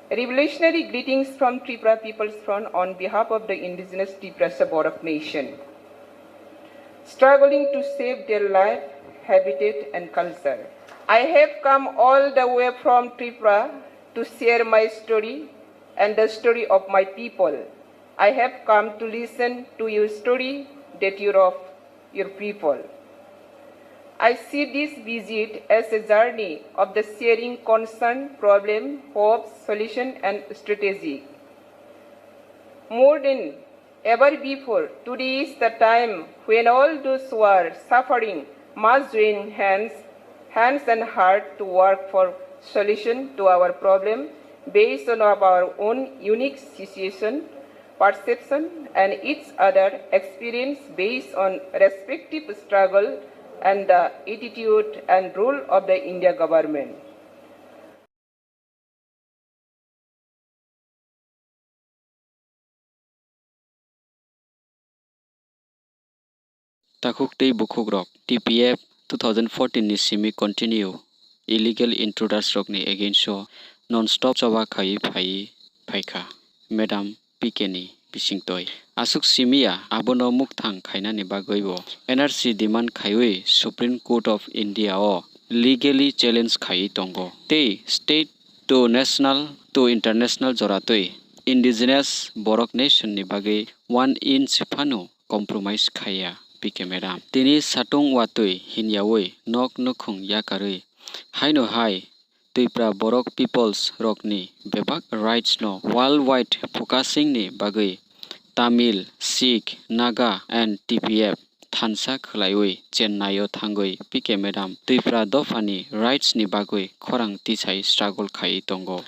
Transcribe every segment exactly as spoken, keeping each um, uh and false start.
Revolutionary greetings from Tripura People's Front on behalf of the indigenous Tiprasa Borok nation, struggling to save their life, habitat and culture. I have come all the way from Tripura to share my story and the story of my people. I have come to listen to your story, that you of your people. I see this visit as a journey of the sharing concern, problem, hopes, solution and strategy. More than ever before, today is the time when all those who are suffering must join hands, hands and heart to work for solution to our problem based on of our own unique situation, perception and each other experience based on respective struggle and the attitude and rule of the India government. Takhuk tei bukhukrok, T P F two thousand fourteen ni simi continue illegal intruders rokni against o non-stop choba khaiwi phaiwi phaikha Madam P K ni bisingtwi. Aswk simi ya, abono mukthang khainani bagwibo N R C demand khaiwi Supreme Court of India o legally challenge khaiwi tongo. Tei state to national to international joratwi indigenous Borok nation ni bagwi one inch phano compromise khaiya P K Madam. Tini satung watwi hinyawi nok nukhung yakarwi haino hai Twipra Borok peoples rokni bebak rights no worldwide focusing ni bagwi Tamil, Sikh, Naga and T P F thansa khwlaiwi Chennai o thangwi P K Madam Twipra dophani rights ni bagwi khorang tisai struggle khaiwi tongo.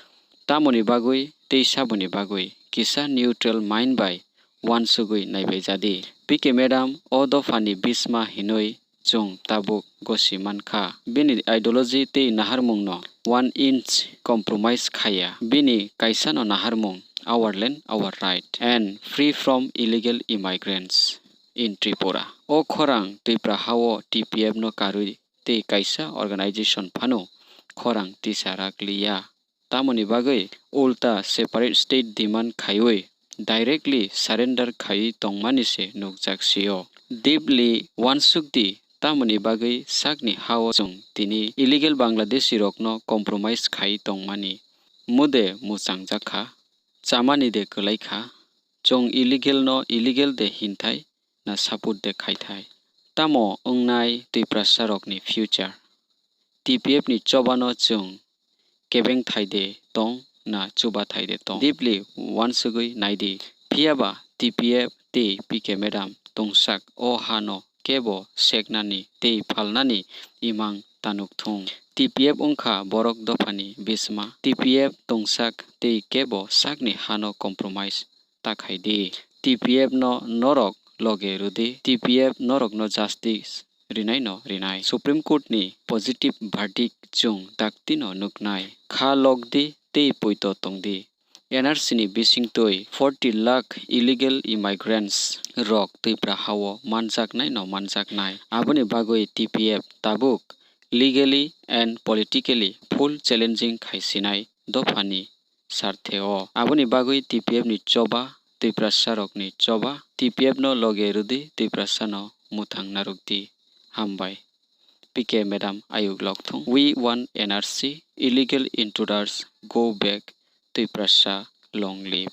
Tamoni bagwi tei saboni bagwi kisa neutral mind bai uansugwi naibaijadi. P K Madam o dophani bisma hinwi chwng tabuk gosi mankha. Bini ideology tei naharmungno one inch compromise khaiya. Bini kaisano naharmung, our land, our right, and free from illegal immigrants in Tripura. O khorang Twipra hao T P F no karwi tei kaisa organization phano khorang tisa rak liya. Tamoni bagwi ulta separate state demand khaiwi directly surrender khaiwi tongmani se nukjak sio. Deeply uansuk di, tamoni bagwi sakni hao chwng tini illegal Bangladeshi rokno compromise khai tongmani mude muchangjakha, chamani de kwlaikha, chwng illegal no illegal de hinthai na support de khaithai. Tamo wngnai Twiprasa rokni future? T P F ni choba no chwng kebeng thai de tong na chuba thai de tong? Deeply uansugwi nai di. Phiyaba T P F tei P K Madam tongsak o ha no kebo seknani tei phalnani imang tanuk thung. T P F wngkha borok dophani bisma. T P F tongsak tei kebo sakni ha no compromise ta khai di. T P F no norok loge rw di. T P F norok no justice rinai no rinai. Supreme Court ni positive verdict chwng dakti no nuknai. Kha lok di tei poito tong di. N R C ni bisingtwi forty lakh illegal immigrants rok Twipra hao manjaknai no manjaknai. Aboni bagwi T P F tabuk legally and politically full challenging khaisinai dophani sarthe o. Aboni bagwi T P F ni choba, Twiprasa rokni choba, T P F no loge rw di, Twiprasa no muthang narwk di. Hambai. P K Madam ayuk lok thung. We want N R C, illegal intruders go back, Twiprasa long live.